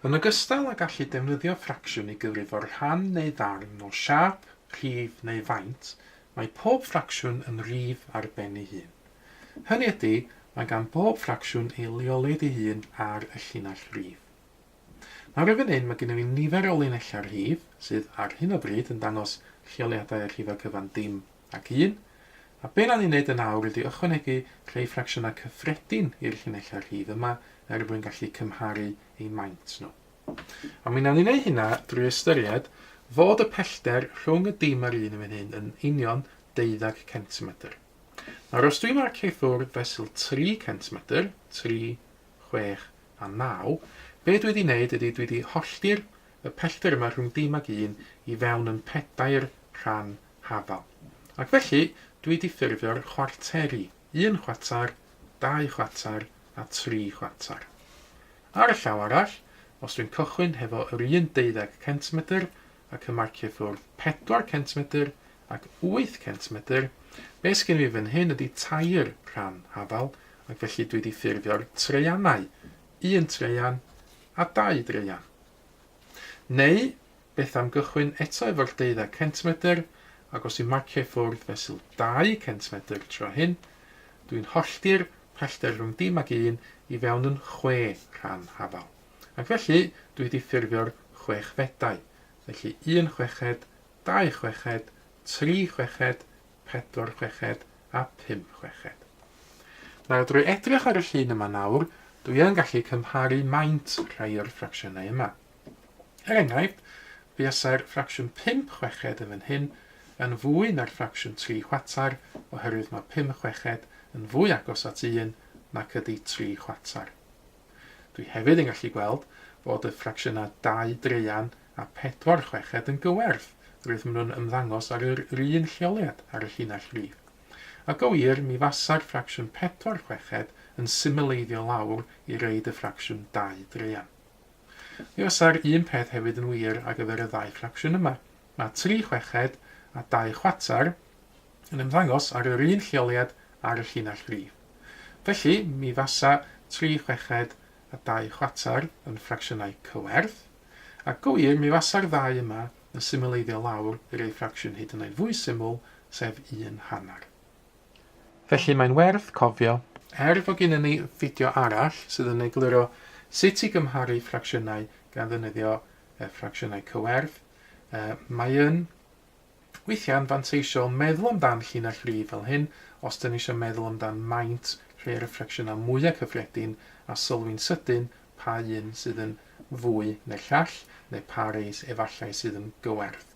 Yn ogystal â gallu defnyddio ffracsiwn i gyfrifo rhan neu ddarn o siâp, rhif neu faint, mae pob ffracsiwn yn rif ar ben ei hun. Hynny ydy, mae gan bob ffracsiwn ei leoliad ei hun ar y llinell rif. Nawr i fan hyn mae gennym ni nifer o linellau rhif, sydd ar hyn o bryd yn dangos lleoliadau y rhifau cyfan dim ac un, a be wnawn ni wneud yn awr ydy ychwanegu rhei ffracsiynau cyffredin i'r llinellau rhif yma er mwyn gallu cymharu eu maint nhw. A mi wnawn ni wneud hynna drwy ystyried fod y pellter rhwng y dim a'r un yn fan hyn yn union 12 centimetr. Nawr os dwi'n marcio i ffwrdd fesul 3 centimetr, 3, 6 a 9, be dwi wedi wneud ydy dwi wedi hollti'r y pellter yma rhwng dim ag un i fewn yn pedair rhan hafal. Ac felly, dwi 'di ffurfio'r chwarteri, un chwarter, dau chwarter a tri chwarter. Ar y llaw arall, os dwi'n cychwyn hefo yr un deuddeg centimetr ac yn marcio ffwrdd pedwar centimetr ac wyth centimetr, be sgyn fi fan hyn ydy tair rhan hafal, ac felly dwi 'di ffurfio'r traeanau, un traean a dau draean. Neu, beth am gychwyn eto efo'r deuddeg centimetr, ac os dwi'n marcio i ffwrdd fesul 2 centimetr tro hyn, dwi'n hollti'r pellter rhwng dim ac un i fewn yn chwe rhan hafal. Ac felly, dwi wedi ffurfio'r chwechfedau. Felly, un chweched, dau chweched, tri chweched, pedwar chweched a phum chweched. Nawr, drwy edrych ar y llun yma nawr, dwi yn gallu cymharu maint rhai o'r ffracsiynau yma. Er enghraifft, buasai'r ffracsiwn 5 chweched yn fan hyn yn fwy na'r ffracsiwn 3 chwarter oherwydd mae 5 chweched yn fwy agos at 1 nac ydy 3 chwarter. Dwi hefyd yn gallu gweld bod y ffracsiynau 2 draean a 4 chweched yn gywerth, roedd maen nhw'n ymddangos ar yr un lleoliad ar y llinell rif. A go wir, mi fasa'r ffracsiwn 4 chweched yn symleiddio lawr i reid y ffracsiwn 2 draean. Mi fasa'r un peth hefyd yn wir ar gyfer y ddau ffracsiwn yma. Mae 3 chweched a 2 chwarter yn ymddangos ar yr un lleoliad ar y llinell rif. Felly, mi fasa 3 chweched a 2 chwarter yn ffracsiynau cywerth, a go wir, mi fasa'r ddau yma yn symleiddio lawr i roi ffracsiwn hyd yn oed fwy syml, sef 1 hanner. Felly mae'n werth cofio, er fod gennym ni fideo arall sydd yn egluro sut i gymharu ffracsiynau gan ddefnyddio ffracsiynau cywerth, mae yn Weithiau'n fanteisiol meddwl amdan llinell rif fel hyn os dyn ni eisiau meddwl amdan maint rhai o'r ffracsiynau mwyaf cyffredin a sylwi'n sydyn pa un sydd yn fwy neu'r llall, neu pa rei efallai sydd yn gywerth.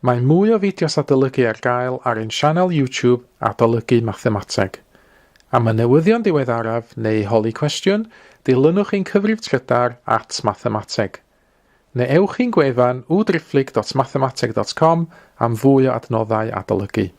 Mae mwy o fideos adolygu ar gael ar ein sianel YouTube Adolygu Mathemateg. Am y newyddion diweddaraf neu holi cwestiwn, dilynwch ein cyfrif trydar at mathemateg. Neu ewch i'n gwefan www.mathemateg.com am fwy o adnoddau adolygu.